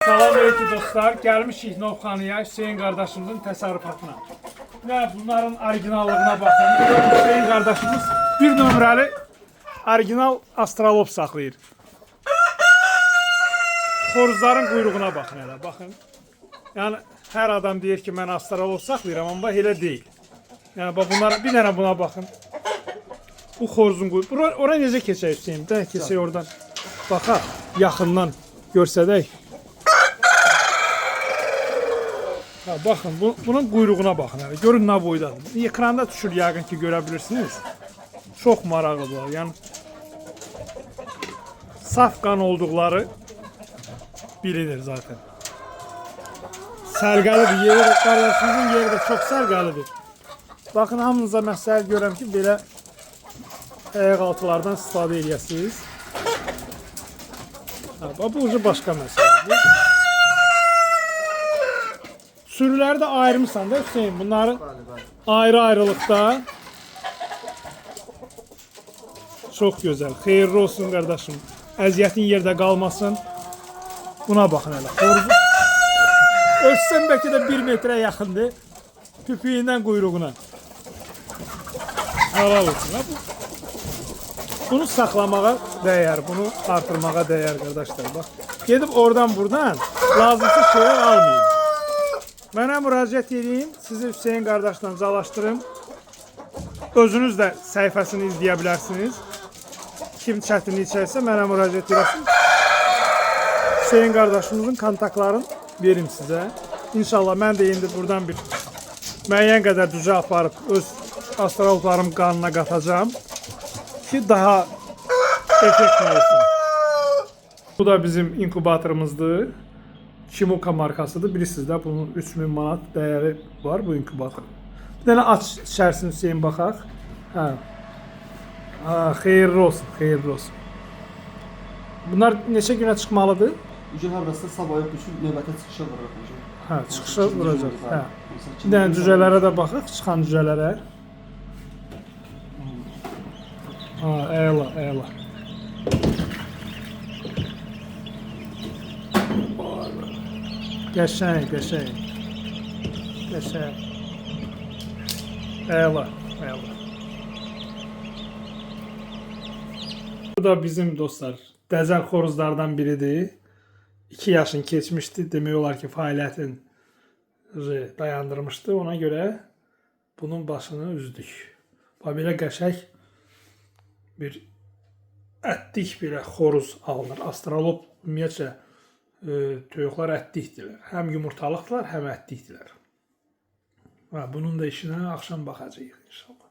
Salam aleyküm dostlar. Gəlmişik Novxanıya, Hüseyin qardaşımızın təsərrüfatına. Və bunların orijinallığına baxın. Hüseyin qardaşımız bir nömrəli orijinal astrolop saxlayır. Xoruzların quyruğuna baxın hələ, baxın. Yəni hər adam deyir ki, mən astrolop saxlayıram, amma elə deyil. Yəni bax bunlara bir dənə buna baxın. Bu xoruzun quyruğu. Bura, ora necə keçək Hüseyin? Bir dənə keçək oradan. Baxaq, yaxından görsədək. Ha, baxın, bunun quyruğuna baxın hələ. Görün nə boydadır. Ekranda düşür yəqin ki, görə bilirsiniz. Çox maraqlıdır. Yəni saf qan olduqları bilinir zaten. Sərqəlidir. Yeri də, qardaşımızın yeri də çox sərqəlidir. Baxın, hamınıza məsləhət görürəm ki, belə ayaq altılardan istifadə eləyəsiniz. Ha, bax, bu ucu başqa məsələdir. Sürüləri də ayırmısan da Hüseyin, bunları Bəli, bəli. ayrı-ayrılıqda. Çox gözəl. Xeyirli olsun qardaşım. Əziyyətin yerdə qalmasın. Buna baxın hələ. Xoruzu ölçsəm bəlkə də 1 metrə yaxındır. Püpüyündən quyruğuna. Halal olsun. Ha, bunu saxlamağa dəyər, bunu artırmağa dəyər qardaşlar. Bax, gedib oradan buradan lazımsız şeylər almayın. Mənə müraciət edin, sizi Hüseyin qardaşla calaşdırım. Özünüz də səhifəsini izləyə bilərsiniz. Kim çətinlik çəksə mənə müraciət edəsiniz. Hüseyin qardaşımızın kontaktlarını verim sizə. İnşallah mən də indi buradan bir müəyyən qədər cücə aparıb öz astrologlarım qanına qatacağam ki daha effektli olsun. Bu da bizim inkubatorımızdır. Chimuka markasıdır. Bilirsiniz də bunun 3000 manat dəyəri var bu inkubatorun. Bir dənə aç içərisini Hüseyin baxaq. Hə. Ha, xeyirli olsun, xeyirli olsun. Bunlar neçə günə çıxmalıdır? Ucu hardasa sabah yox üçün növbəti çıxışa vurur ucu. Hə, çıxışa vuracaq. Hə. Bir dənə cücələrə də baxaq, çıxan cücələrə. Ha, əla, əla. Qəşəng, qəşəng. Qəşəng. Əla, əla. Bu da bizim dostlar, dəcəl xoruzlardan biridir. 2 yaşın keçmişdi, demək olar ki, fəaliyyətin dayandırmışdı. Ona görə bunun başını üzdük. Bax belə qəşəng bir ətlik belə xoruz alınır. Astrolop ümumiyyətcə toyuqlar ətlikdirlər. Həm yumurtalıqdırlar, həm ətlikdirlər. Və bunun da işinə axşam baxacağıq inşallah.